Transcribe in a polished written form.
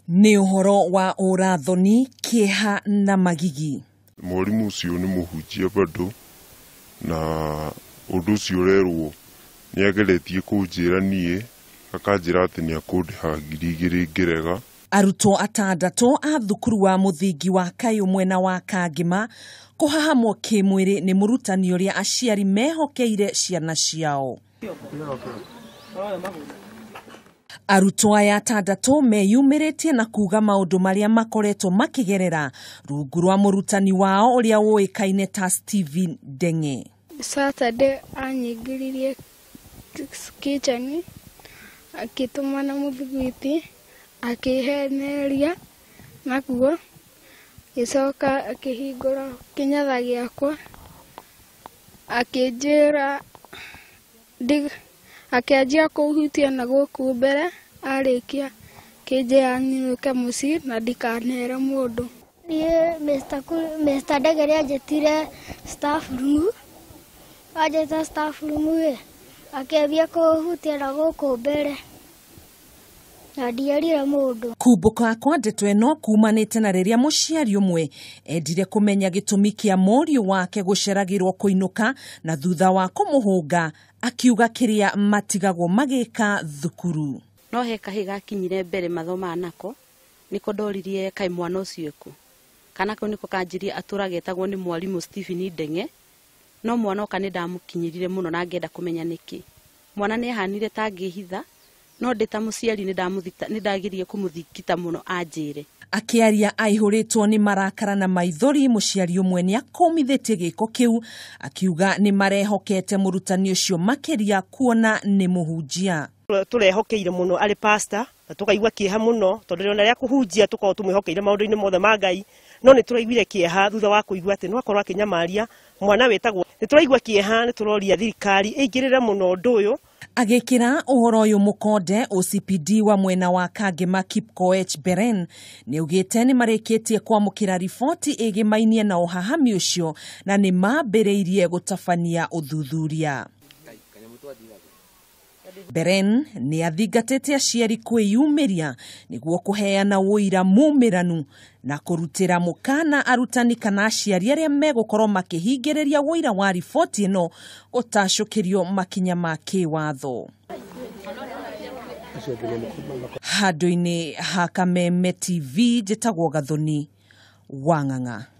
Nĩ ũhoro wa ũrathoni, kĩeha na magigi. Mwarimũ ũcio nĩ mũhunjia bado na ũndũ ũcio ũrerwo nĩ ageretie kũnjĩra niĩ akanjĩra atĩ nĩ akũndĩha 2000 ngĩrega. Arutwo atandatũ a thukuru wa mũthingi wa Kayũ mwena wa Kangĩma kũhahamwo kĩmwĩrĩ nĩ mũrutani ũrĩa aciari mehokeire ciana ciao. Arutwo aya atandatũ meyumĩrĩtie na kuga maũndũ marĩa makoretwo makĩgerera rungu rwa mũrutani wao ũrĩa ũĩkaine ta Stephen Ndenge. Saturday anyingĩririe kitchen akĩtũmana mũthiguiti akĩheneria naguo gĩcoka akĩhingũra kĩnyatha gĩakwa akĩnjĩra akĩanjia kũhutia na gũkũ mbere arĩkia akĩnjĩra nyinũke mũciĩ na ndikanere mũndũ. Niĩ Mr. Ndege nĩanjĩtire staff room, anjĩta staff room ĩ akĩambia kũhutia na gũkũ mbere na ndierire mũndũ. Kumbũka kwa ndeto ĩno kumanĩte na rĩrĩa mũciari ũmwe endire kũmenya gĩtũmi kĩa mũriũ wake gũceragĩrwo kũinũka na thutha wa kũmũhũnga akiuga kĩrĩa matigagwo magĩka thukuru. No he kahĩ gakinyire mbere mathomaga nako nĩko ndoririe kaĩ mwana ũcio ekũ kana kau nĩko kanjirie atũra getagwo nĩ mwarimũ Stephen Ndenge no mwana oka nĩ ndamũkinyĩrire mũno na ngenda kũmenya nĩkĩ. Mwana nĩ ahanire ta ngĩhitha no ndĩ ta mũciari nĩ ndagirie kũmũthingita mũno anjĩre. Akĩaria aihũrĩtwo nĩ marakara na maithori mũciari ũmwe nĩ akũmithĩtie gĩko kĩu akiuga nĩ marehokete mũrutani ũcio makĩria kuona nĩ mũhunjia. Tũrehokeire mũno arĩ pastor na tũkaigua kĩeha mũno tondũ rĩona rĩa kũhunjia tũkoragwo tũmwĩhokeire maũndũ-inĩ mothe ma Ngai no nĩ tũraiguire kĩeha thutha wa kũigua atĩ no akorwo akĩnyamaria mwana wĩtagwo. Nĩ tũraigua kĩeha, nĩ tũroria thirikari ĩingĩrĩre mũno ũndũ ũyũ. Agĩkĩra ũhoro ũyũ mũkonde OCPD wa mwena wa Kangĩma Kipkoech Beren nĩaugĩte nĩ marĩkĩtie kwamũkĩra riboti ĩgĩmainie na ũhahami ũcio na nĩ mambĩrĩirie gũtabania ũthuthuria. Beren nĩ athingatĩte aciari kwĩyumĩria nĩguo kũheana ũira mumĩranu na kũrutĩra mũkana arutani kana aciari arĩa megũkorwo makĩhingĩrĩria ũira wa riboti ĩno gũtacũkĩrio makinya ma kĩwatho. Handũ-inĩ ha Kameme TV njĩtagwo Gathoni Wang'ang'a.